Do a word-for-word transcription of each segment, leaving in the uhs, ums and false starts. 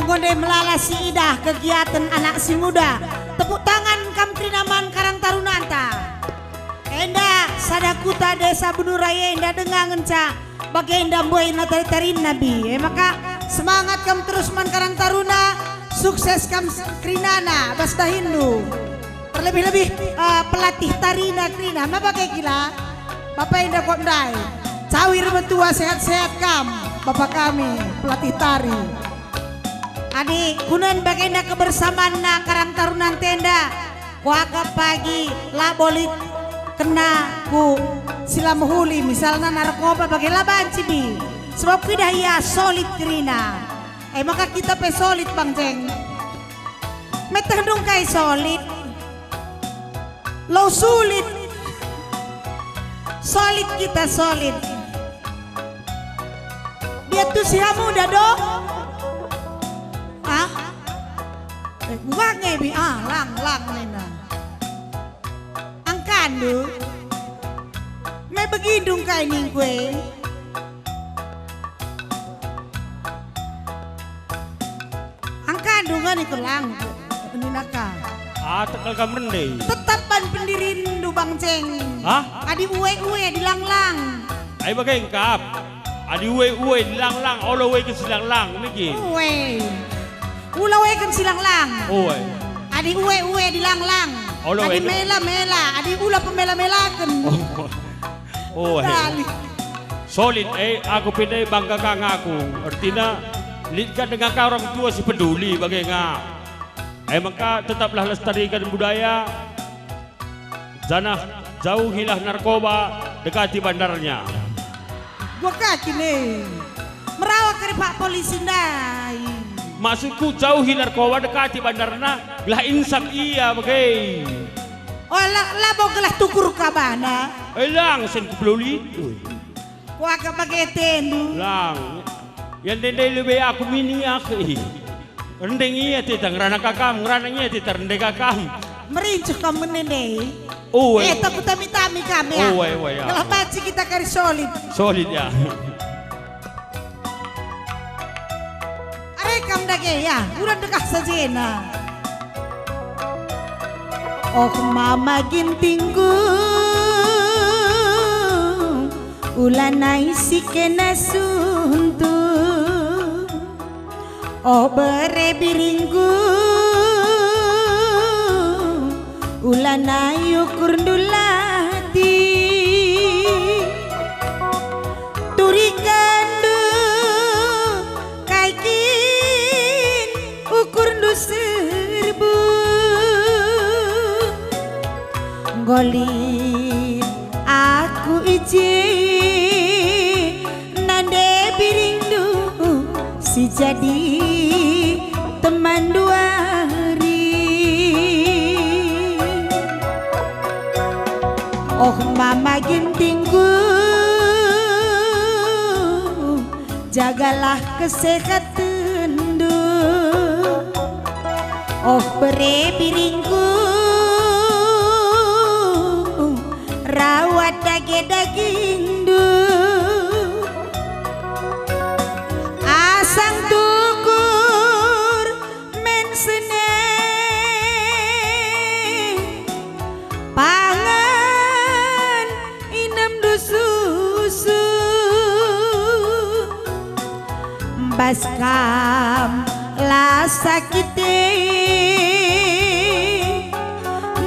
Enggo ndai melala si idah kegiaten anak si nguda. Tepuk tangan kam kerina man Karang Tarunanta. Enda sada kuta Desa Benu Raya enda denga ngenca bagenda mbuena tari-tarinna bi. E maka semangat kam terus man Karang Taruna, sukses kam s-, kerinana bas dahinndu. Terlebih-lebih, eh, pelatih tarina kerina. Ma bage kila? Bapa enda kok ndai. Cawi metua sehat-sehat kam, Bapa kami, pelatih tari. Adi kunen bagenda kebersamanna Karang Tarunanta enda, kuakap pagi labo lit kena ku si la mehuli, misalna narkoba bage la banci bi. Sebab kuidah ia solid kerina. E maka kita pe solid, Bang Ceng. Meteh ndung kai solid. Lo sulit. Solid kita, solid. Dia tu si hamu dado? Ah? Eh, buah ngebi. Ah, lang, lang nina. Angkandu? Me begindu engkai ningku e? Angkandu ngani kelang nina ka. Ah, tekel kam rende. Tetap ban pendirinndu, Bang Ceng. Hah? Adi ue-ue dilanglang. Ai bage engkap. Adi ue-ue dilanglang, ola ueken si langlang, niki. Ue. Ula ueken si langlang. Ue. Adi ue-ue dilanglang. Ola adi ueken. Mela-mela, adi ula pemela-melaken. Oh. Oh, eh. Dali. Solid, eh, aku pe ndai bangga ka ngaku. Ertina, lit ka denga ka orang tua si peduli bage nga. Eh, maka tetaplah lestarikan budaya, janah jauhilah narkoba, dekati bandarnya. Gua kaki nih. Merawa kari pak polisi ndai. Maksudku jauhi narkoba, dekati bandarna, gelah insap ia bage. Oh, la, labo gelah tukur kabana. Eh, lang sen ku peluli. Kuakap bage atendu. Lang. Ya ndai-ndai lebe aku mini aku, ih. Rendeng ia tita ngerana kakam, ngerana ia tita rendeng kakam. Merincuh kam mene ndai. Oh, eh, eh. Takut tami-tami kami, ya. Oh, eh, eh, ya. Gelah banci kita kari solid. Solid, ya. Are kam dage, ya, ulang dekah sajena. Oh, Mama Gintingku, ulanai si kena suntuk. Oh, bere biringku, ulanai ukurndu latih. Turikenndu kai kin ukurndu serbu. Enggo lit aku i je, nande biringndu si jadi temanndu ari. Oh, Mama Gintingku, jagalah kesehatenndu. Oh, bere biringku, rawat dage-dagingndu. Asang tukur men sene, pangan inemndu susu, bas kam la sakit e,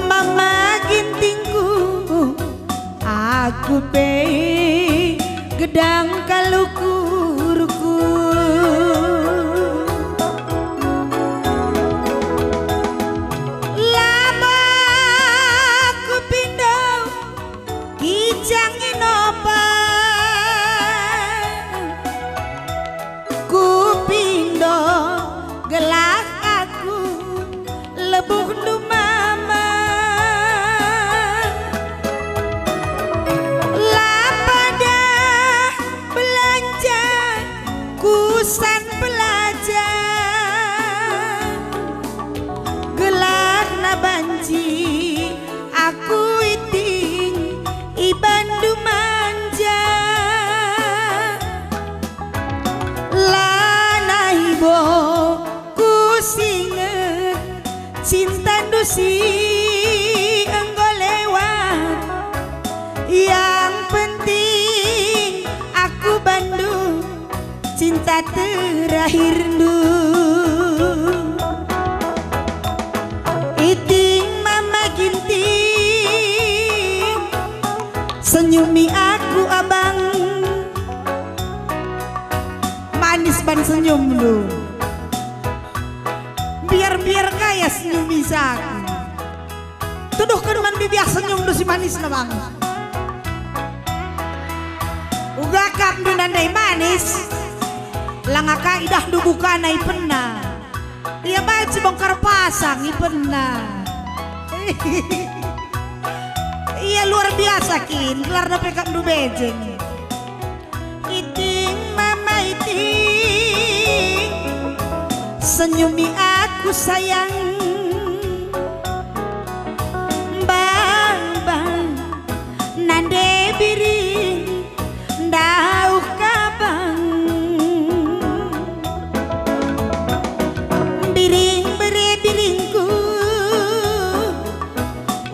Mama Gintingku, aku pe gedang kal ukurku. Labo kupindo kijang inopa, kupindo gelah aku lebuhndu Mama. La padah belanja kusan pelajar, gelahna banci aku iting ibanndu manja. Lanai bo Si enggo lewat, yang penting aku bandu cinta terakhirndu. Iting Mama Ginting, senyumi aku abang. Manis ban senyumndu. Biar-biar gaya senyum isaku. Tuduhken man bibiah senyumndu si manisna bang. Uga akapndu nandai manis. Langa ka idahndu bukana ipenna. Ia banci bongkar pasang ipenna. Ia luar biasa kin, gelarna pe akapndu bejeng. Iting Mama Iting, senyumi aku sayang. Baba, nande biring, ndauh kabang. Biring bere biringku,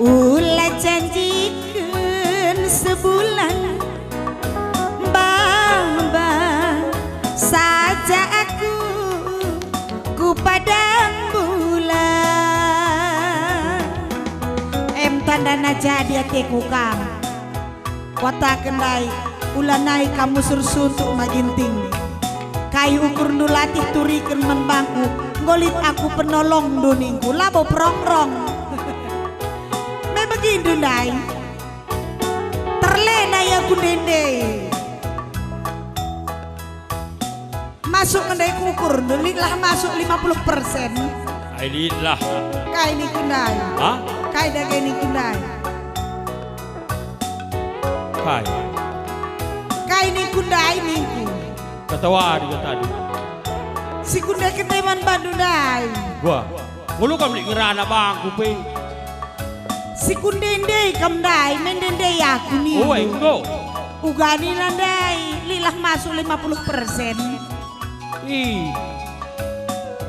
ula janjiken sebulan. Baba saja aku ku padang bulan. Em tandana jadi ateku kam. Kuataken ndai, ulanai kam musur suntuk Mama Ginting. Kai ukurndu latih turiken man bangku, enggo lit aku penolongndu ningku, labo perongrong. Me begindu ndai. Terlena ia ku ndende. Masuk ngendai ku ukur, litlah masuk lima puluh persen. Ai litlah. Kai ningku ndai? Hah? Kai dage ningku ndai? Kai? Kai ningku ndai ningku? Kata wari kata tadi. Si kundeken man bandu ndai. Wah. Ngulu kam lit ngerana bangku pe. Si kundende kam ndai, mendende aku nindu. Oe, enggo. Uga nina ndai, litlah masuk lima puluh persen. Ih.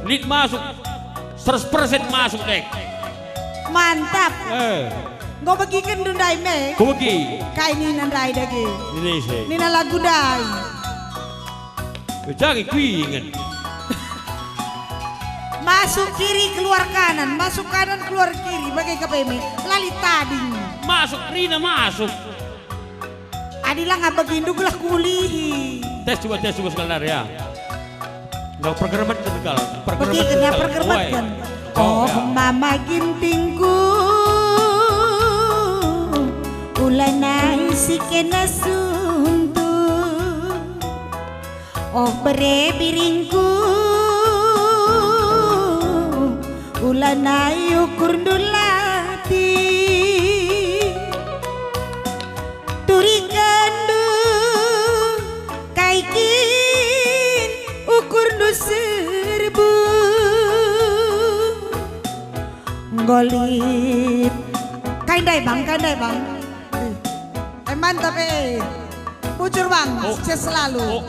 Lit masuk, seratus persen masuk dek. Mantap. Eh. Enggo begikenndu ndai me? Kubegi. Kai nina ndai dage? Ini sih. Nina lagu ndai. Jangi kuinget. Masuk kiri, keluar kanan, masuk kanan, keluar kiri, bage ka pe me. La lit tading. Masuk, kerina masuk. Adi langa begindu gelah kuulihi. Tes coba, tes coba sekali ya. Enggak pergeremetken kal. Pergeremetken kal. Pergeremetken. Woi. Oh, oh, ya. Mama Gintingku, ulanai si kena suntuk. Oh, bere biringku, ulanai ukurndu latih. Turikenndu kai kin ukurndu serbu. Nggo lit. Kai ndai, Bang, kai ndai, Bang. Eh, mantap, eh. Bujur, Bang, oh, sukses selalu. Oh,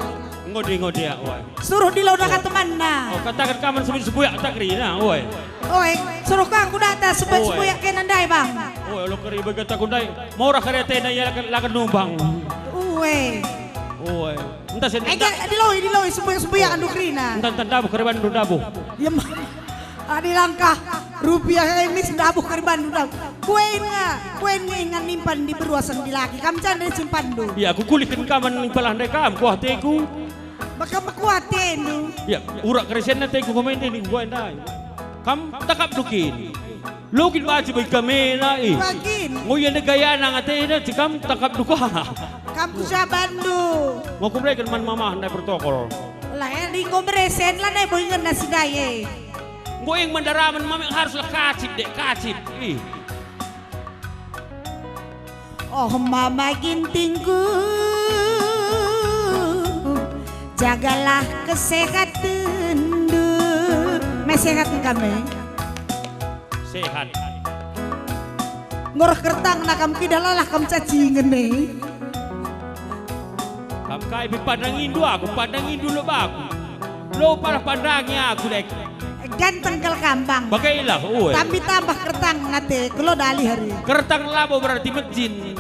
ngode, ngode, ya, wah. Suruh dilona ka temanna. Oh, kataken kaman sebut sebuyak tak kerina, woi. Oi, suruh ka ku data sebut sebuyak kena ndai, Bang. Woi, lo keri bagi tak ku ndai. Murah kari atena ia laken, laken numbang. Ue. Woi. Entah sen. Eh, diloi, diloi sebuyak-sebuyak andu kerina. Entah, entah dabuh kari bandu dabuh. Ya, ma-, adi langkah rupiah ini sendabuh kari bandu dabuh. Kuen nga, kuen nga ingan nimpan di beruasan di laki. Kam janda simpanndu. Ya, aku kulihken kaman nimpalah ndai kam, kuah teku. Maka mekuatendu. Ya, urak keresen na teku komen ini gua ndai. Kam takap dukin. Lokin baci bagi kamena, eh. Bakin. Ngo ia nde gayana ngatena, cikam takap duka. Kam ku sabandu. Ngo kubereken man mamah ndai protokol. Lah, eh, di ngo beresen lah ndai boy ngena sidai, eh. Ngo ing mandaramen mami harus lah kacip, dek, kacip. Ih. Oh, Mama Gintingku, jagalah kesehatenndu. Me sehat kami? Sehat. Ngurah kertang nakam kidalalah kam cacingen nih. Kam kai pe pandangindu aku, pandangindu lo baku. Lo palah pandangi aku dek. Ganteng kal kambang. Bagailah, ue. Tambi tambah kertang nate, kelo dalih hari. Kertang labo berarti mejin.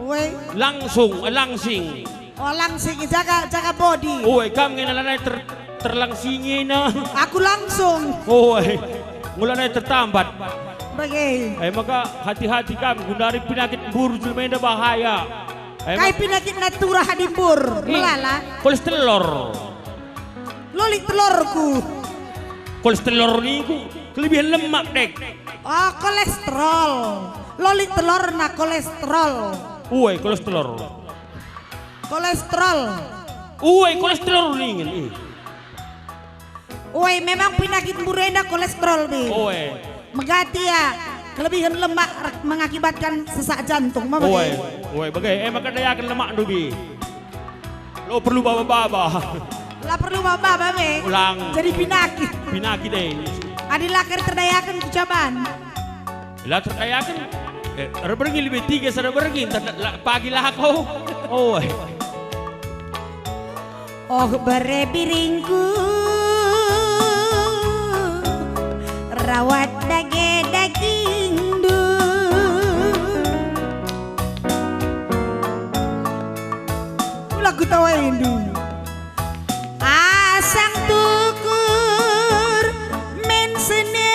Ue. Langsung, eh, langsing. Oh, langsing, jaga, jaga body. Ue, kam ngena lanai ter-, terlangsingi na. Aku langsung. Ue, ngulanai tertambat. Bage. Eh, maka hati-hati kam, gundari penyakit mbur jelma enda bahaya. Eh, kai mak- penyakit natura hadimbur, eh, melala. Kolesterol. Lolik telorku. Kolesterol niku kelebihan lemak, dek. Oh, kolesterol. Lolik telorna kolesterol. Ue, kolesterol. Kolesterol. Ue, kolesterol ningen, eh. Ue, memang penyakit mbur enda kolesterol, be. Ue. Megati ya, kelebihan lemak re-, mengakibatkan sesak jantung, ma bage? Ue, ue, bage. Eh, maka dayaken lemakndu, bi. Lo perlu baba-baba. La perlu baba-baba, be. Ulang. Jadi pinakit. Pinakit, eh. Adi la kari terdayaken ku caban. La terdayaken. Eh, erbergi lebih tiga sada bergi, entah la, pagi lah aku. Ue. Oh, bere biringku, rawat dage dagingndu. Ula kutawaindu. Asang tukur men sene.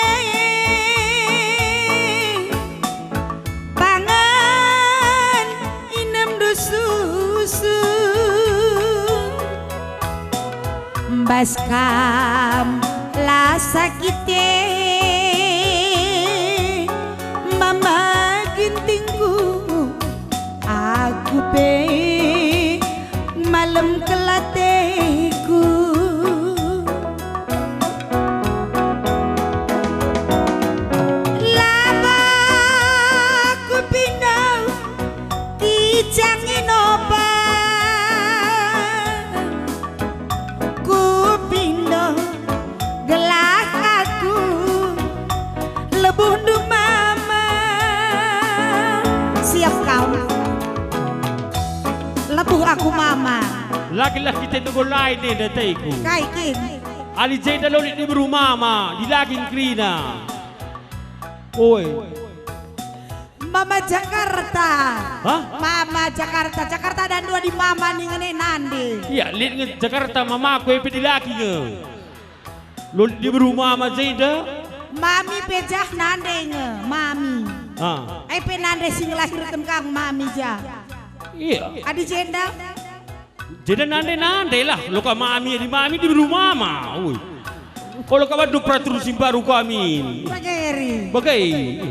Pangan inem du susu, mbas kam la sakit e, mama gintingku, aku pe malem kelateku. Labo kupindah kicang inopa, kupindah gelah aku lebuhndu mama. Siap kau. Lebuh aku mama. Lagi-lagi tentu lain enda ateku. Kai kin? Ali jenda lolik diberu mama, dilaki kerina. Oi. Mama Jakarta. Hah? Mama Jakarta. Jakarta dan dua di mama ningen e nande. Iya, lit nge Jakarta mamaku e pe dilaki nge. Lolik diberu mama jenda. Mami pe jah nande nge, mami. Ah. E pe nande si ngelahirken kang mami jah. Iya. Adi jenda? Jenda nande-nande lah, loka mami, adi mami diberu mama. Ui. Kalo ka bandu peraturan si mbaru kami. Bageri. Bagai.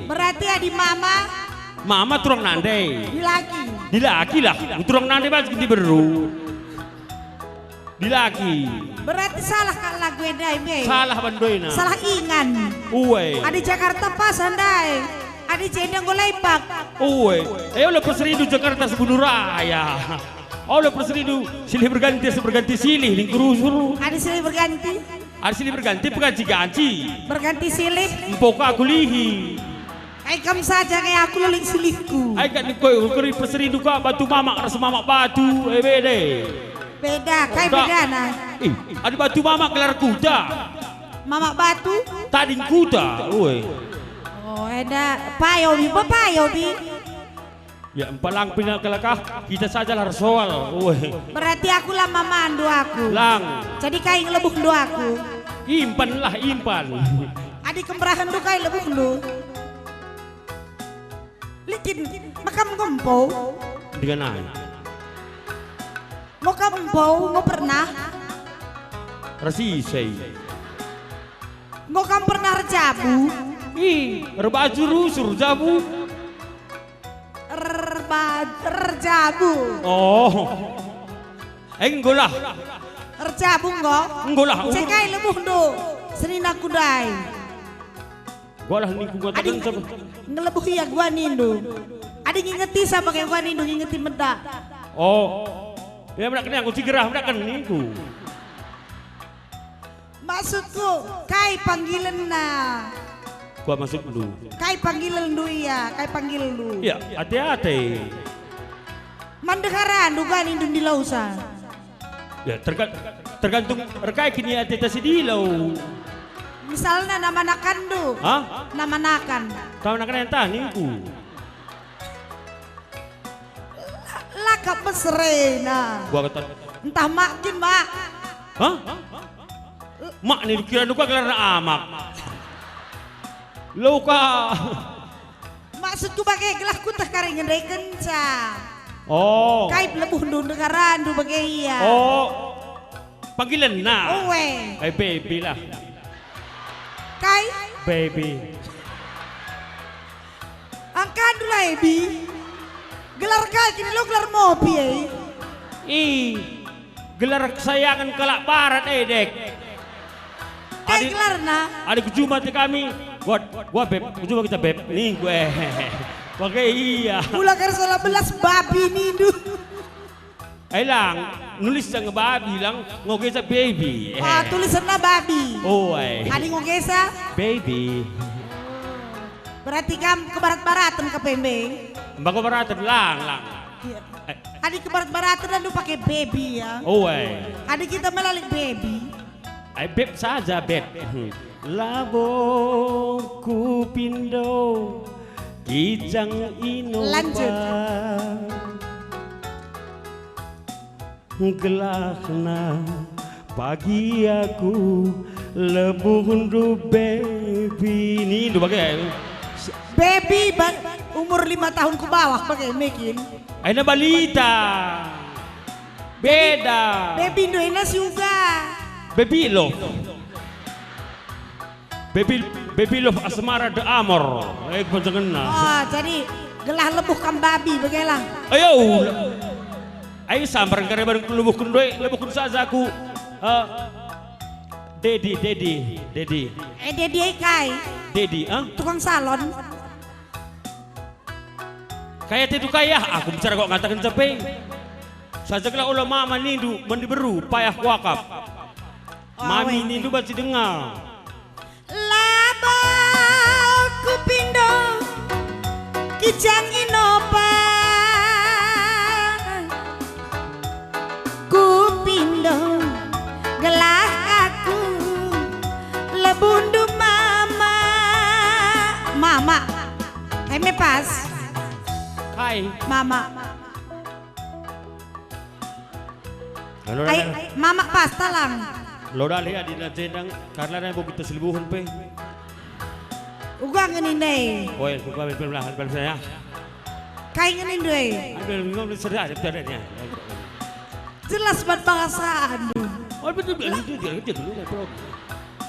Berarti adi mama? Mama turang nande. Dilaki. Dilaki lah, turang nande bas diberu. Dilaki. Berarti salah kal lagu e ndai, be? Salah bandu ena. Salah ingan. Ue. Adi Jakarta pas ndai. Adi jenda enggo lepak. Ue. E ola perserindu Jakarta sebunuh raya. Ola perserindu silih berganti, berganti silih, ningku rusur. Adi silih berganti? Adi silih berganti, peganti-ganti. Berganti silih? Empo ka kulihi. Ai kam saja nge aku lolik silihku. Ai kak nikoi ukuri perserindu ka batu mamak ras mamak batu, e bede. Beda, kai bedana? Ih, adi batu mamak gelar kuta. Mamak batu? Tading kuta, ue. Oh, enda payo bi, bepayo bi. Ya, empalang pina kelakah, kita sajalah ersoal, ue. Berarti aku la mamandu aku. Lang. Jadi kai ngelebuhndu aku? Impan lah, impan. Adi kemerahendu kai lebuhndu? Likin, makam enggo empo? Dengan ai. Enggo kam empo, enggo pernah? Rasisai. Enggo kam pernah erjabu? Ih, erbaju rusur jabu. Erba-, erjabu. Oh. Enggo lah. Erjabu enggo? Enggo lah. Cekai lebuhndu. Senina kudai. Gua lah ningku ngataken. Adi sapa? Ngelebuh ia gua nindu. Adi ngingeti sapa kayak gua nindu ngingeti meda. Oh. Ya, medak kena aku cigerah, medak kena ningku. Maksudku, kai panggilenna? Gua maksudndu. Kai panggilendu ia, kai panggilndu? Ya, ate-ate. Mandeharandu gua nindu ndilausa. Ya, terga-, tergantung erkai kini ate ta sidilo. Misalna nama nakanndu. Hah? Nama nakan. Tau nakan entah ningku. La kap mesrena. Gua kata. Entah mak kin, Mak. Hah? Mak ni kira nuka gelarna amak. Lo ka. Maksudku bage gelah kuteh kari ngendekenca. Oh. Kai lebuhndu ndengarandu bage ia. Oh. Panggilenna. Oe. Kai baby lah. Kai? Baby. Angkandu lah, Ebi. Gelar kai kin lo gelar mopi, eh? Ih, gelar kesayangan kalak barat, eh, dek. Kai gelarna? Adi kujumpa ate kami, gua, gua beb, kujumpa kita beb. Nih, gue. Pakai iya. Ula kar salah belas babi nindu. Eh, lang, nulis nge babi, lang, ngogesa baby. Eh. Ah, tulisanna babi. Oh, eh. Adi ngogesa? Baby. Berarti kam kebarat-baratan ke pembe? Mbako baraten, lang, lang. Iya. Eh. Adi kebarat-baratan dan lu pakai baby ya. Oh, eh. Adi kita melalik baby. Ai beb saja, beb. Labo kupindo kijang inopa. Lanjut. Gelahna pagi aku lebuhndu baby. Nindu bage. Baby ba-, umur lima tahun ku bawah bage mekin. Aina balita. Beda. Baby ndo ena si uga. Baby love. Baby, baby love asmara de amor. Eh, kepanjangenna. Oh, jadi gelah lebuh kam babi, begelah. Ayo. Ayo sambar kare bareng lebuhken doe, lebuhken saja aku. Eh, Dedi, Dedi, Dedi. Eh, Dedi, eh, kai? Dedi, ah? Tukang salon. Kaya tetu kaya, aku bicara kok ngataken cepe. Saja kala ola mama nindu mandi beru, payah kuakap. Oh, mami nindu banci denga. Labo kupindo kijang inopa. Kupindo gelah aku lebuhndu mama. Mama. Kai me pas? Kai? Mama. Halo, ai, Dada. Mama pas talang. Lo dalih adina jendang, karena nai bo kita selibuhun pe. Uga ngeni ndai. Oh ya, suka bel bel bel bel ya. Kai ngeni ndai. Ambil ngomong sedah, sebenarnya. Jelas banget bahasa, aduh. Oh, betul, betul, betul, betul, betul, betul.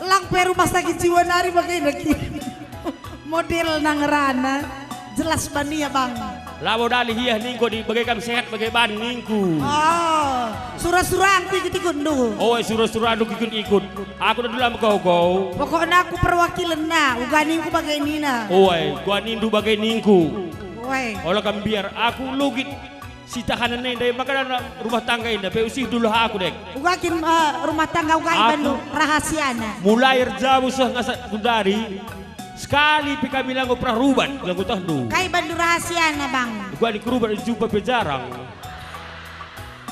Lang pe rumah sakit jiwa nari bage nari. Model nang rana. Jelas bania, Bang. Labo dalih ia ningku adi bage kam sehat bage ban ningku. Oh, sura-surangku ikut-ikutndu. Oh, sura-surandu ikut-ikut. Aku dah dulu mekau kau. Pokokna aku perwakilenna, uga ningku bage nina. Oh, ai, gua nindu bage ningku. Weh. Ola kam biar aku lugit. Si tahanen enda maka dalam rumah tangga enda pe usih dulu aku, dek. Uga kin, eh, rumah tangga uga ibandu rahasiana. Mulai erjabu seh ngasa gundari, sekali pe kami langgo perah rubat, langgo tehndu. Kai bandu rahasiana, Bang? Uga di kerubat jumpa pe jarang.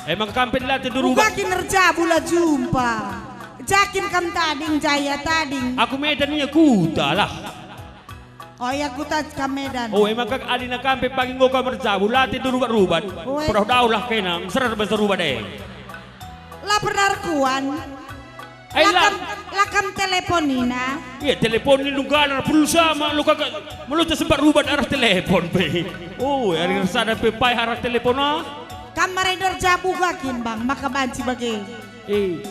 Emang kam pe dilatih rubat. Uga kin erjabu la jumpa. Jakin kam tading, jaya tading. Aku Medan ia kuta lah. Oh, ia kuta kam Medan. Oh, emang kak adina kam pe pagi enggo kam erjabu, latih tu rubat-rubat. Ue. Pedah dauh lah kena, meserar basa rubat e. La pernah erkuan. Ai, la la. Kam, la kam teleponina. Iya, telepon ni nunggalar pulsa ma lo kak, melo ta sempat rubat arah telepon pe. Oh, ari ersada pe pai arah telepon ah. Kam marender jabu gakin, Bang, maka banci bage. Eh.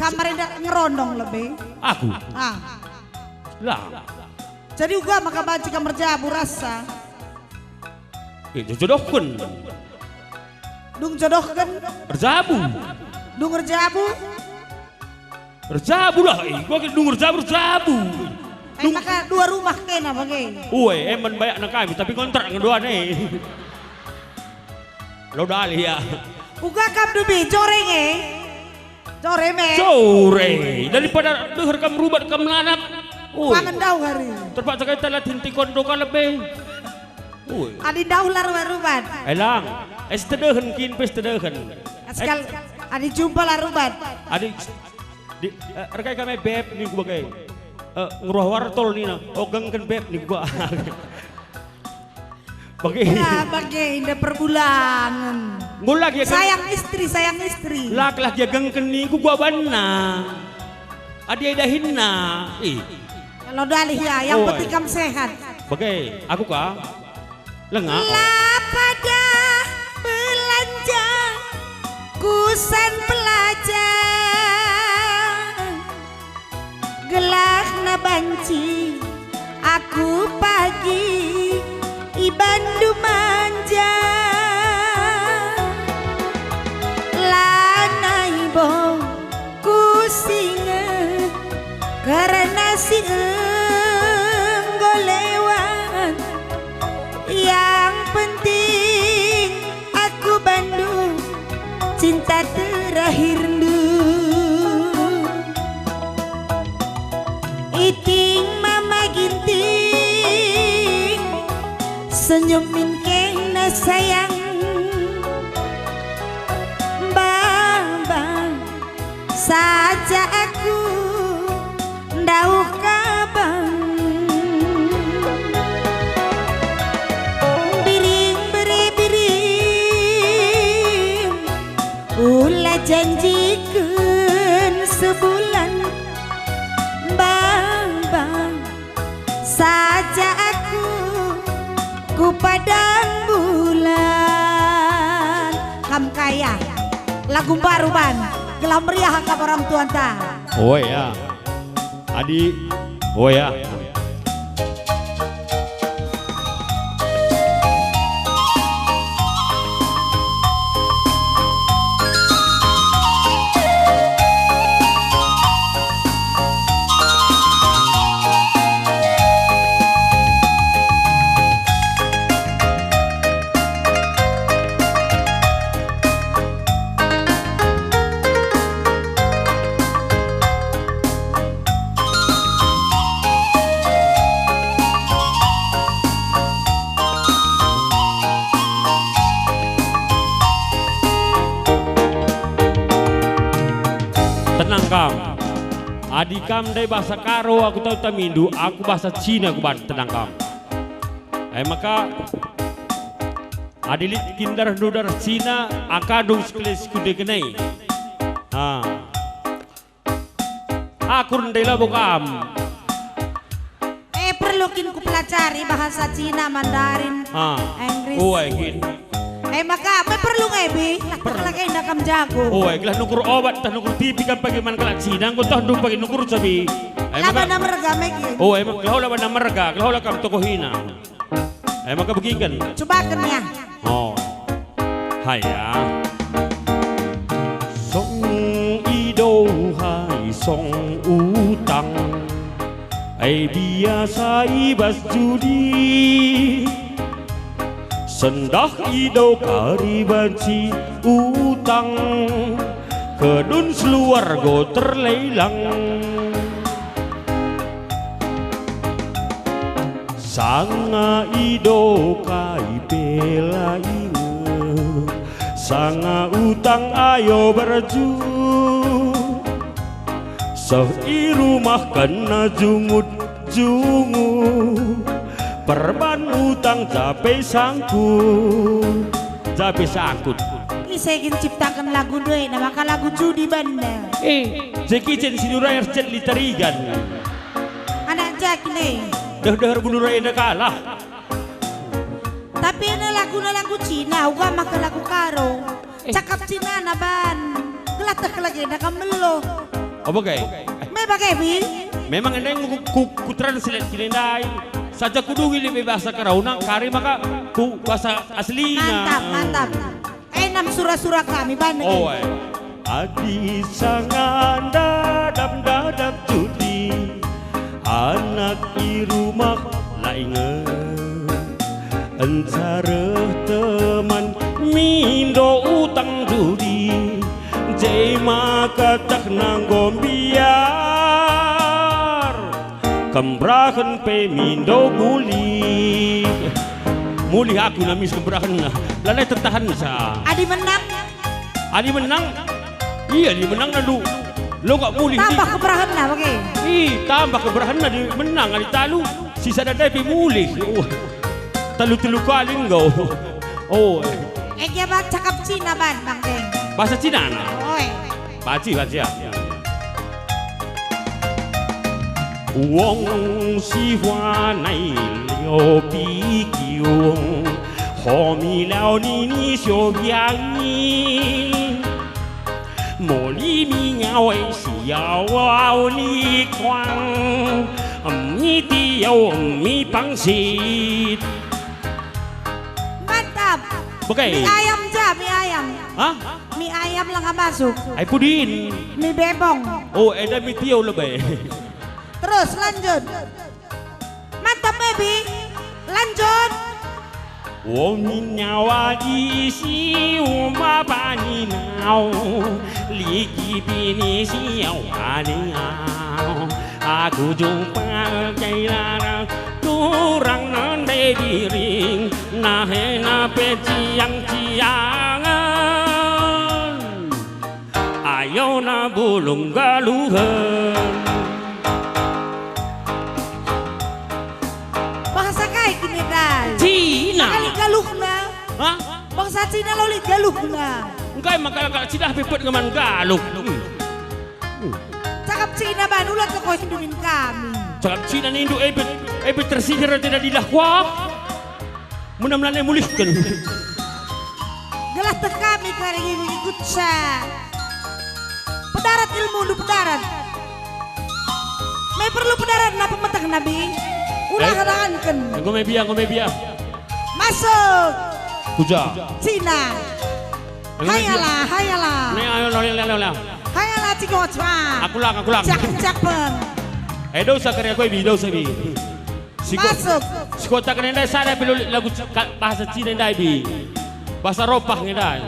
Kam marender ngerondong lebe. Aku. Ah. Lah. Jadi uga maka banci kam erjabu rasa. Eh, jodohken. Dung jodohken. Erjabu. Dung erjabu. Erjabu lah, eh, gua dung erjabu, erjabu. Eh, dung maka dua rumah kena bage. Ue, emang banyak nang kami, tapi kontrak ngeduan eh. Lo dalih ya. Uga kam dubi, joreng eh. Sore me. Sore. Daripada deher kam rubat kam lanap. Oi. Pangan dauh hari. Terpaksa kita latih tikon doka lebe. Oi. Adi dauh la rubat-rubat. Elang. Es tedehen kin pes tedehen. Sekal adi jumpa la rubat. Adi di, eh, erkai kami beb ni ku bagai. Eh, ngeruah wartol nina, "Oh, gengken, Beb," ningku. Bage. Ya, bage indah perbulangen. Enggo lagi ya, geng- Sayang istri, sayang istri. Lak, lak ya gengken ningku gua banna. Adi dahinna. Ih. Kalau dalih ya, yang Oh, penting iya. Kam sehat. Bage, aku ka? Lengak. La pada belanja kusen pelajar, gelahna banci aku pagi i bandu manja. Lanai bo ku singet kerna si enggo lewat. Yang penting aku bandu cinta terakhirndu. Iting Mama Ginting, senyum min kena sayang. Baba, saja aku ndauh kabang. Biring bere biring, ula janjiken sebulan. Baba, saja aku ku padang bulan. Kam kaya lagu mbaru ban, gelah meriah akap orang tuanta. Oh ya. Adi, oh ya. Tenang kam. Adi kam ndai bahasa Karo aku tau tamindu, aku bahasa Cina kuban, tenang kam. E maka, adi lit kin dareh ndu dareh Cina, akadung sekali si kundeken e. Ha. Aku ndai labo kam. Eh, perlu kin kupelajari bahasa Cina, Mandarin, Ha. Inggris. Uai kin. Eh, maka apa perlu ngebi? Per- Lagi ndak kam jago. Uai, gelah nukur obat, tah nukur tipi kam pagi man kalak Cina, enggo tah ndu pagi nukur sabi. Eh, Laba maka- na merga, Megi. Oh, emang gelah laba na merga, gelah kam tokohina. Eh, maka begiken. Cobaken ya. Oh. Haya. Song ido hai song utang. Ai biasa i bas judi. Sendah ido kari banci utang. Kedun seluar go terlelang. Sanga ido kai pe la inget, sanga utang ayo berju. Seh i rumah kena jungut-jungut, perban utang jape sangkut. Jape sangkut. Ise kin ciptaken lagu ndai, na maka lagu judi bana. Eh, Jackie Chan si Nurair Jet Litarigan. Anak Jack nih. Deh-deh bunuh enda kalah. Tapi enda laguna lagu Cina, uga maka lagu Karo. Eh. Cakap Cina na ban. Gelateh lagi enda kam melo. Apa kai? Me bage, Bi? Memang enda ku, ku, ku translate kini ndai. Saja kuduhi lebe bahasa Karo nang kari maka ku bahasa aslina. Mantap, mantap. Enam sura-sura kami bana. Oh, eh. Adi sanga ndadap-ndadap judi, anak i rumah la inget. Encareh teman mindo utang judi, je maka teh nanggo mbiar. Kemberahen pe mindo mulih. Mulih aku namis kemberahenna. Lalai tetahensa. Adi menang? Adi menang? Iya, adi menang lalu. Lo kak mulih. Tambah keberahenna bage. Ih, tambah keberahenna di menang kali talu. Sisada ndai pe mulih. Oh. Talu-telu kali enggo. Oh. Eh, gia ba cakap Cina ban, Bang Deng. Bahasa Cina na? Oi. Baci, baci ya. Wong si huanai lio pikiung, ho milau nini sio biangi. Moli mi nyawai siau au likuang, mi tiau mi pangsit. Mantap. Oke. Mi ayam ja, mi ayam. Hah? Mi ayam langa masuk. Ai pudin. Mi bebong. Oh, enda mi tiau lebe. Terus lanjut. Mantap, Ebi. Lanjut. Wong nyawa di si uma pani nau, ligi bini si awani au. Aku jumpa jai larang, turang nande biring, nahena pe ciang-ciangen. Ayona bulung galuhen. Bahasa kai kin enda? Cina. Kali galuhna. Hah? Bahasa Cina lo lit galuhna. Engkai maka kalak Cina pepet ngeman galuh. Hmm. Cakap Cina ban, ula teko Hindu min kami. Cakap Cina nindu, ebe, ebe tersider tidak dilah kuah. Muna melana mulihken. Gelah teh kami kari ngikutsa. Pedarat ilmundu, pedarat. Me perlu pedarat napa meteh nabi? Ulah Eh. Rahanken. Enggo me biang, enggo me biang. Masuk. Kuja. Cina. Enggo me biang. Hayalah, hayalah. Ne, ayo, ayo, ayo, ayo. Hayalah, Cikocwa. Aku lang, aku lang. Cak, cak, peng. Eh, dosa kari aku, Ebi, dosa, Ebi. Si ko-, Masuk. Si kota kena ndai sada pe lit lagu ci-, ka-, bahasa Cina ndai, Bi. Bahasa Ropah nge ndai.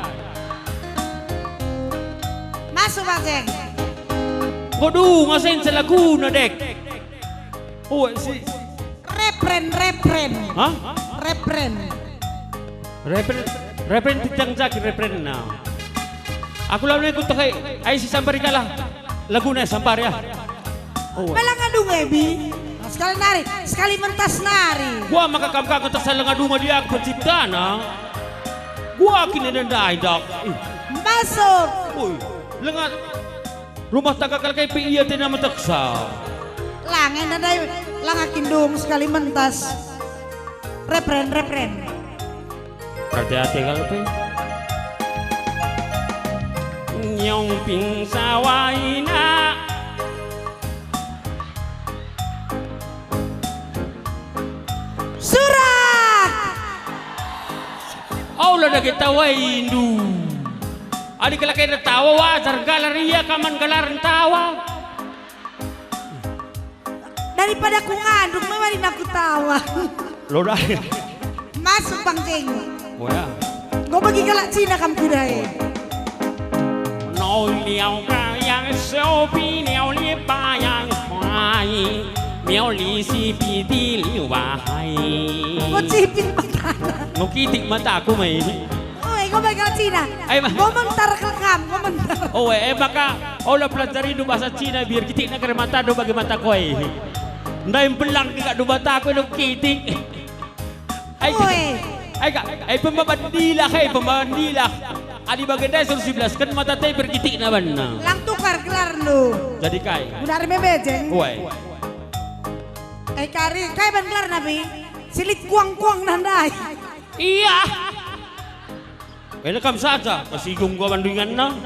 Masuk, Bang Seng. Waduh, ngasain selaguna, Dek. Oh, si Refren, refren. Hah? Refren. Refren, refren tijang jaki refren, nah. Aku lawan aku teh, ai si sampari kalah. Laguna sampari, ah. Oh. Malah ngadu ngebi. Nah, sekali nari, sekali mentas nari. Gua maka kam kagak tak salah ngadu ngadi aku penciptana. Gua kin enda ndai dak. Ih. Masuk. Woi, lengat. Rumah tangga kalak kai pe ia tena meteksa. Lang enda ndai, lang akin dung sekali mentas. Refren, refren. Ate-ate kal pe. Nyomping sawaina. Surak! Aula dage tawaindu. Adi kalak enda tawa wajar galar ia kaman galar tawa. Daripada ku ngandung, me wari aku tawa. Lo dah. Masuk, Bang Jeng. Oh, ya. Enggo bagi kalak Cina kam kuda e. Nau liau kayang sopi, liau lipayang kuai, liau lisipi tili wahai. Enggo cipit matana. Enggo kitik mataku, mai. Oi, enggo bagi kalak Cina. Ai, ma- Enggo mentar kal kam, enggo mentar. Oh, eh, maka ola pelajarindu bahasa Cina, biar kitikna kere matandu bagi mataku, ai. Ndai mpelang kikak du mataku, elo kitik. Ai, Oi. Ai, Kak, ai, pembaban dilah, ai, pembaban dilah. Adi bage ndai suruh sibelasken mata tai berkitikna banna. Lang tukar gelarndu. Jadi kai? Guna ari me bejeng. Oi. Ai, kari, kai ban gelarna, Bi? Si lit kuang-kuang nandai. Iya. Kena kam saja, masinggung gua bandinganna.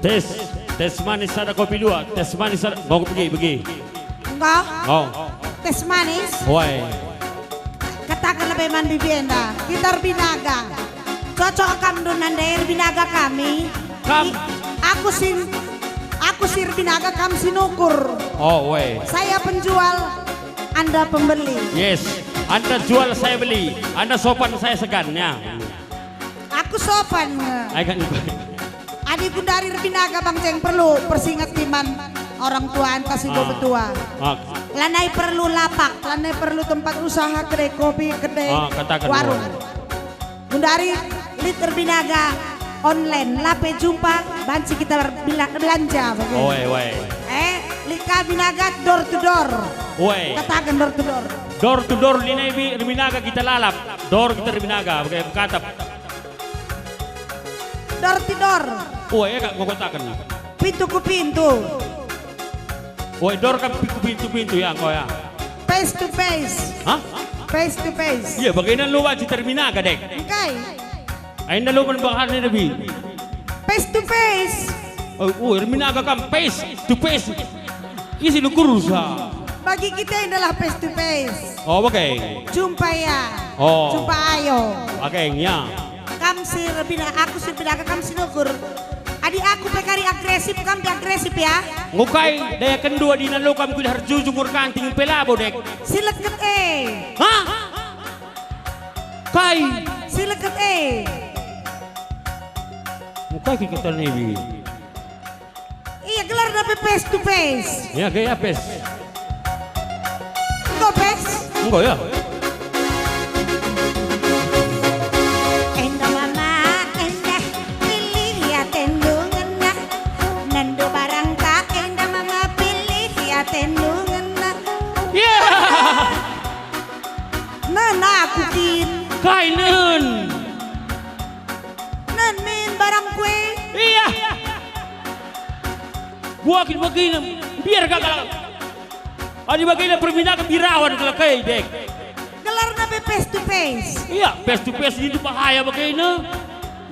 Tes, tes manis sada kopi dua, tes manis sada, mau begi, begi. Enggo? Oh. Tes manis? Woi. Katakenlah pe man bibi enda, kita erbinaga. Cocok kam ndu nande erbinaga kami? Kam. I-, aku sin, aku si erbinaga, kam si nukur. Oh, woi. Saya penjual, Anda pembeli. Yes. Anda jual, saya beli. Anda sopan, saya segan, ya. Aku sopan nge. Ai kan. Adi gundari erbinaga bangceng perlu persingeti man orang tua enta si enggo Ah. betua. Ah. Lanai perlu lapak, lanai perlu tempat usaha, kedai kopi, kedai Ah, kataken warung. Gundari lit erbinaga online, la pe jumpa banci kita berbila-, belanja, bage. Oe, oe. Eh, lit ka binaga door to door. Oe. Kataken door to door. Door to door, lina ibi erbinaga kita lalap. Door kita erbinaga, bage, bekatap. Door to door. Oe, e kak ngokotaken. Pintu ku pintu. Oe, door kan ku pintu-pintu ya, engko ya. Face to face. Hah? Face to face. Iya, bagainan lu wajib terminaga, Dek. Engkai? Aina lu men bahan ini, Bi. Face to face. Oh, oh, terminaga kam face to face. Isi lu kurus, ha. Bagi kita adalah face to face. Oh, oke. Jumpa ya. Oh. Jumpa ayo. Oke, ya. Kam si erbina, aku si erbinaga, kam si nukur. Adi aku pe kari agresif, kam pe agresif ya. Ngukai, daya kendua di nalo kam kuliah erjujung erkanting pe labo, Dek. Si leket e. Hah? Kai? Si leket e. Ngukai kita nebi. Iya, gelarna pe face to face. Ya, gaya face. Enggo face? Enggo ya. Enda mama, enda, pilih atendu ngena. Nendu barang tak, enda mama, pilih atendu ngena. Ya. Nen aku kin. Kai nen? Nen min barang kue. Iya. Buakin bagina, biar gagal. Adi bagina perminakan birawan kelekai, Dek. Gelarna pe face to face. Iya, face to face itu bahaya bagina.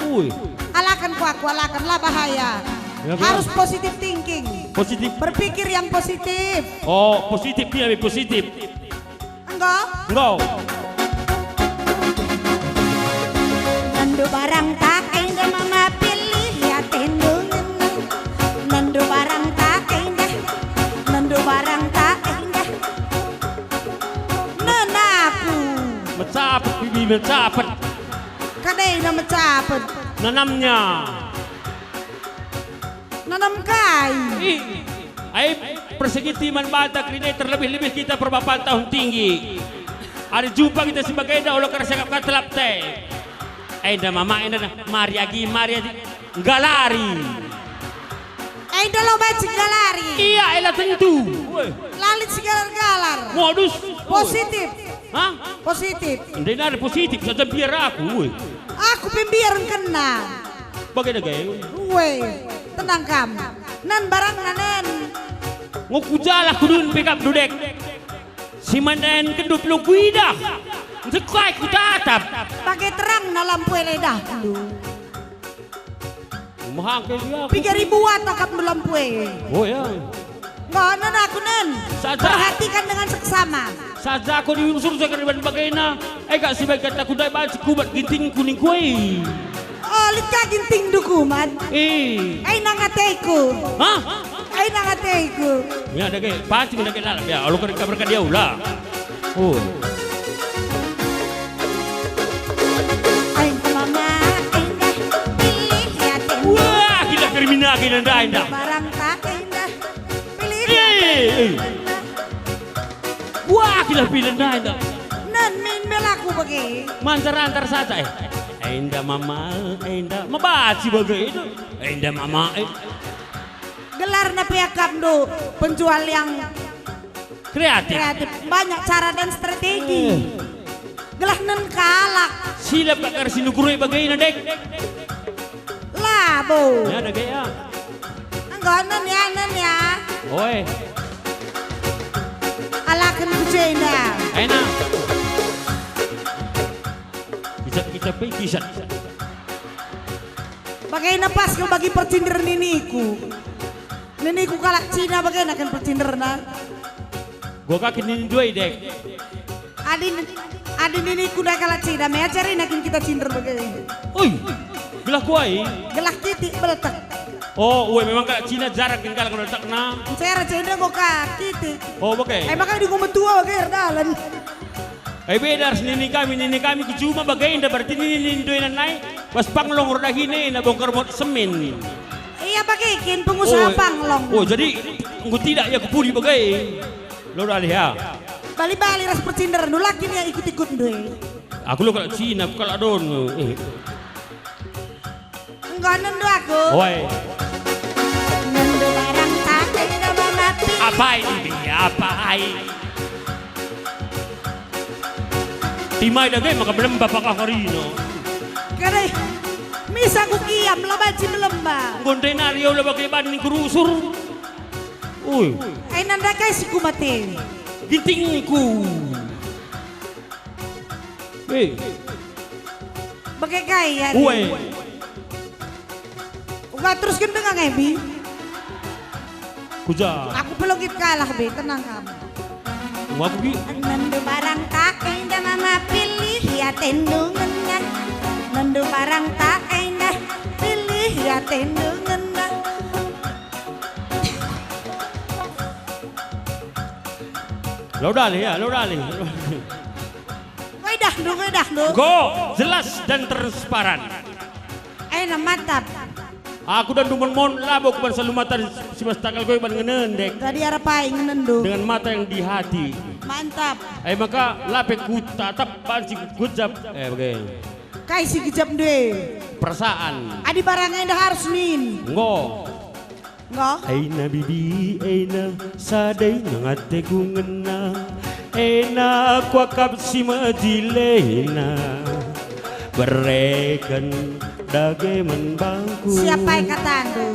Ui. Alakan ku aku, alakan, la bahaya. Ya, ya. Harus positive thinking. Positif. Berpikir yang positif. Oh, positif dia, positif. Enggo? Enggo. Nendu barang tak enda mama pilih atendu ngena. Nendu barang tak enda, nendu barang tak enda. Nenaku. Mecapet, bibi mecapet. Kadena mecapet. Nanamnya. Nanam kai? Ih, ai persegi timan banta kerina terlebih-lebih kita perbapan tahun tinggi. Adi jumpa kita si bagenda, ola kersa kap telap te. Enda mama, enda nah, mari agi, mari agi. Nggalari. Enda lo banci nggalari. Iya, ela tentu. Weh. Lalit si galar-galar. Modus. Positif. Hah? Positif. Ndai nari positif saja biar aku, woi. Aku pe mbiar engkena. Bage dage? Woi, tenang kam. Nen barangna nen. Ngo ku jala kudun pe kap dudek. Si manain kendu pe lo kuidah. Ndekai kutatap. Bage terangna lampu e ledah lu. Mahangke dia aku. Piga ribu watt akap lampu e. Oh ya. Nggo, nen aku, nen. Saja. Perhatikan dengan seksama. Saja aku diusur saya keriban bagena. Eh, kak si baik kata kudai banci kubat gintingku ning kue. Oh, lit ka ginting dukuman. Eh. Eh, nang ateku. Hah? Eh, nang ateku. Ya, dage, pancing dage lalap ya. Alu kering kabar dia ula. Oh. Aing mama indah, pilih ya tenda. Wah, gila kriminal gila nda indah. Barang tak indah, pilih ya tenda. Eh, eh. Wah, gila pilih nda indah. Nen min belaku bagi. Mantar-antar saja, eh. Enda mama, enda. Mabaci bagi itu. Enda mama, eh. Gelarna pe akapndu penjual yang kreatif. Kreatif. Banyak cara dan strategi. Eh. Gelah nen kalak. Silap bakar si nukuri bagena, Dek. Labo. Ya, dage ya. Enggo nen ya, nen ya. Oi. Alaken ku jenda. Enak. Kisah-kisah pe kisah. Kena pas kal bagi percinder niniku. Niniku kalak Cina bagena kin percinderna. Gua kaki nini dua, Dek. Adi, adi niniku ndai kalak Cina, me ajarina kin kita cinder bage. Ui, gelah kuai. Gelah kitik beltek. Oh, ue, memang kalak Cina jarang kin kalak beltekna. Ncara Cina gua ka kitik. Oh, bage. Eh, makanya di gua metua bage erdalan. Eh, beda ras nini kami, nini kami ku juma bagenda berarti nini, nini doinan nai. Bas panglong ro dahina ena bongkar mot semen. Ia bage kin pengusaha Oh, panglong. Oh, jadi enggo tidak ia ku pudi bage. Lo dalih ya. Bali-bali ras percinderndu, la kin ia ikut-ikutndu e. Aku lo kalak Cina, aku kalak don. Eh. Enggo nendo aku. Oi. Nendo barang tak enda mama pi. Apai, Bibi, apai? Timai dage maka melemba pakah karina. Kade, misa ku kiam, la banci melemba. Enggo ndai nari ia ula bage banin ku rusur. Ui. Ai nanda kai si ku mate. Gintingku. Eh. Bage kai ya. Ue. Uga terusken denga ngai, Bi. Kuja. Aku pelogit kalah, Bi, tenang kamu. Aku, Bi. Nendo barang tak enda mama pilih, ya tendu ngena. Nendo barang tak enda pilih, ya tendu ngena. Lo dalih ya, lo dalih. Koi dahndu, koi dahndu. Go, jelas dan transparan. Ena mantap. Aku dan dumen mon labo ku bansa lumatan si bas takal koi ban ngenendek. Jadi arap ai ngenendu. Dengan mata yang di hati. Mantap. Eh, maka lape ku tatap banci gejap. Eh, bage. Kai si gejap ndu e? Perasaan. Adi barang enda harus min. Enggo. Enggo. Eina bibi, eina, sada eina ateku ngena. Eina kuakap si mejile eina. Bereken dage man bangku. Siapa yang katandu?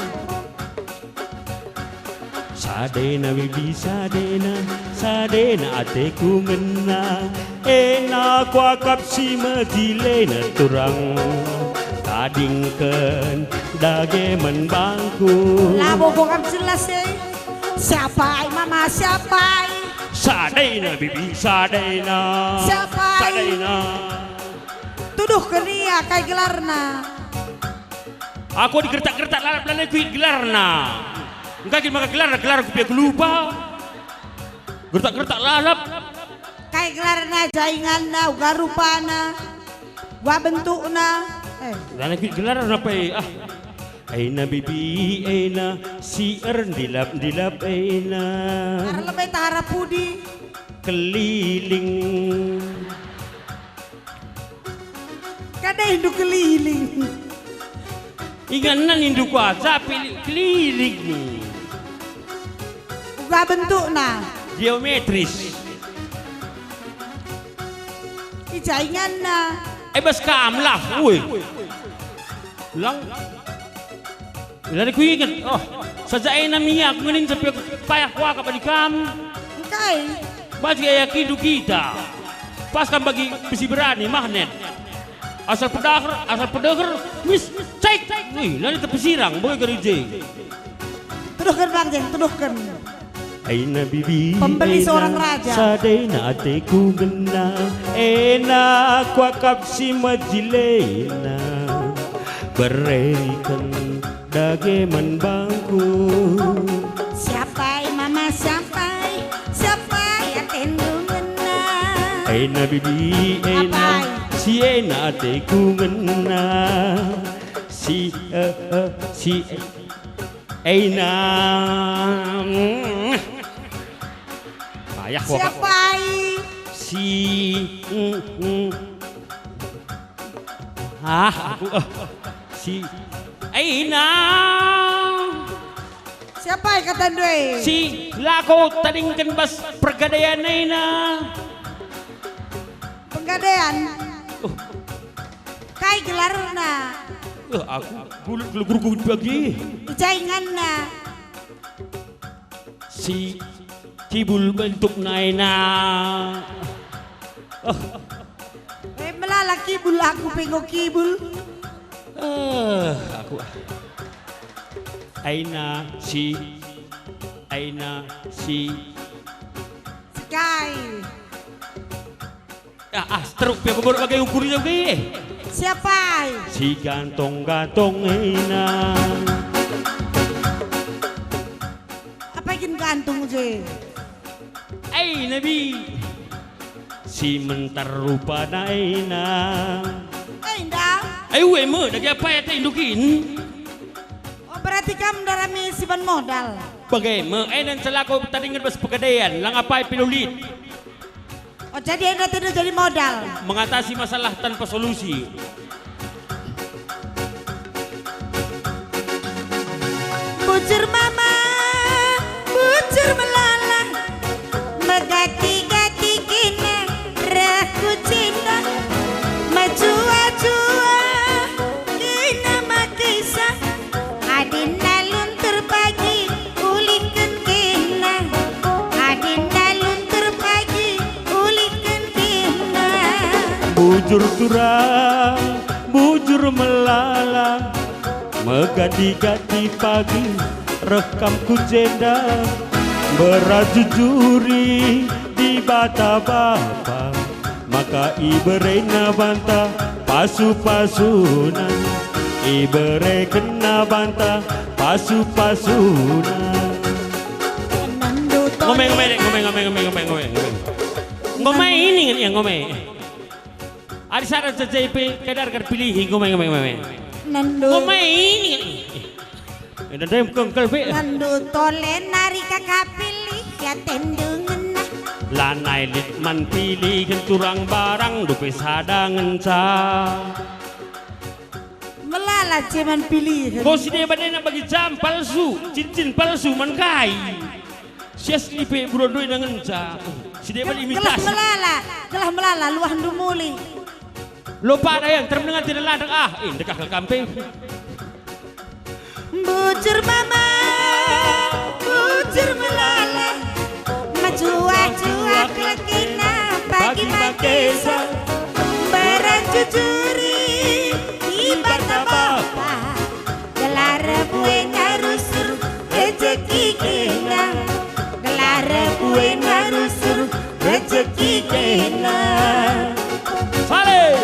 Sada eina bibi, sada eina, sada eina ateku ngena. Eina kuakap si mejile eina turang. Tadingken dage man bangku. Labo kuakap jelas e. Siapa ai mama, siapa ai? Sada eina bibi, sada eina. Siapa ai? Sada eina. Tuduhken ia kai gelarna. Aku digertak-gertak lalap lanai kuit gelarna. Engkai kin maka gelarna, gelar ku pe kulupa. Gertak-gertak lalap. Kai gelarna, jainganna, uga rupana, uga bentukna. Eh. Lanai kuit gelarna pe, ah. Eina bibi, eina si erndilap-ndilap eina. Arah lebe tara pudi. Keliling. Kada indu keliling. Inganna nindu kuaca, pili-, keliling. Uga bentukna. Geometris. Ija inganna. Eh, bas kam lah, woi. Lang. Lari kuinget, oh, saja ena mi aku ngeninca pe payah kuakap adi kam. Engkai? Bagi ayakindu kita. Pas kam bagi besi berani, magnet. Asal pedaher, asal pedeher, mis, cek. Wih, lari tepesirang, boy gereje. Tuduhken, Bang Jeng, tuduhken. Eina bibi, Pembeli eina, seorang raja. Sada eina ateku ngena, eina kuakap si mejile eina. Bereken dage man bangku. Siapa ai mama, siapa ai, siapa ai atendu ngena? Eina bibi, eina, Apa ai? Si eina ateku ngena. Si, eh, eh, si, eh. Eina. Ayah, siapa ai? Si, mm, mm. Ah, aku, eh. Si Eina. Siapa ai katandu e? Si lako tadingken bas pergadaian Eina. Penggadaian? Oh. Kai gelarna? Eh, aku gulut geluh-geluh bagi. Ija inganna? Si kibul bentukna Eina. Oh. Eh, melala kibul, aku pe enggo kibul. Eh, Aina si, aina si. Sekai. Ah, ah, teruk pe aku baru bage ukur jauh ke. Siapa? Si gantong-gantong ena. Apa kin gantung je? Ai, Nabi. Si mentar rupana ena. Eh, ndang. Ai, ue me, dage apa ya teh indukin? Oh, berarti kam ndarami si ban modal. Bage me, ena celako tadinget bas pegedean, lang apai pilulit. Oh, jadi ena tidak jadi modal. Mengatasi masalah tanpa solusi. Bujur mama, bujur melala, megati-gati kena reh ku cinta, mejua-jua kena makisa, adinna luntur pagi ulihken kena, adinna luntur pagi ulihken kena. Bujur turang, bujur melala, megati-gati pagi reh kam ku jenda, mberajujuri Dibata Bapa, maka iberena banta pasu-pasuna, iberekenna banta pasu-pasuna. Ngome, ngome, dek, ngome, ngome, ngome, ngome, ngome, ngome. Ngome ini kan ya, ngome. Adi sada C C P kedar kan pilihi, ngome, ngome, ngome. Nandu. Ngome ini kan. Enda dem kengkel pe. Nandu tole nari kakak pilih ya tendu ngena. Lanai lit man pilih turang barang dupe sada ngenca. Melala je man pilih. Enggo si deban ena bagi jam palsu, cincin palsu man kai. Sias lipe buron doi ngenca. Si deban gelah imitasi. Melala, gelah melala, luahndu muli. Lopa dayang, terem dengan tidak ladek ah. Eh, dekah kal kampe. Bujur mama, bujur melala, mejuah-juah kelekina pagi makesa, mberajujuri Dibata Bapa, gelar buena rusur rejeki kena, gelar buena rusur rejeki kena. Saleh.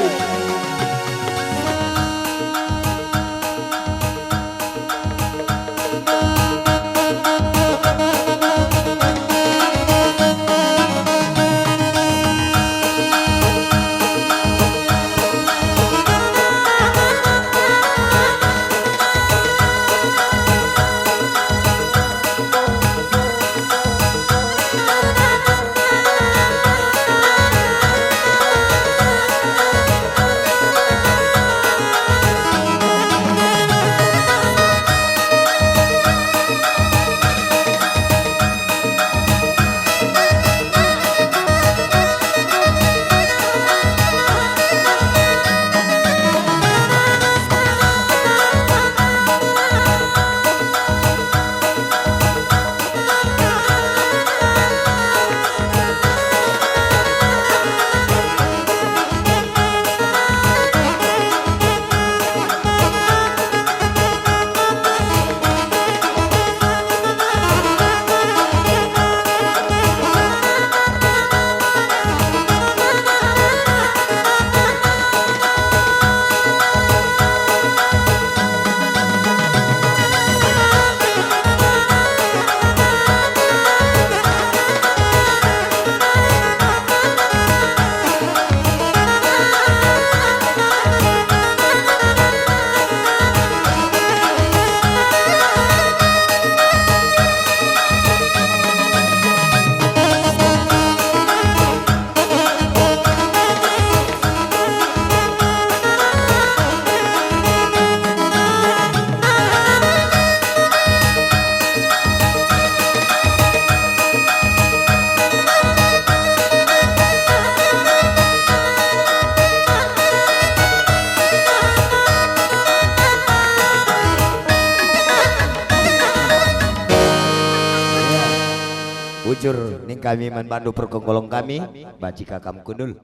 Bujur ning kami man bandu perkongkolong kami, banci ka kam kundul.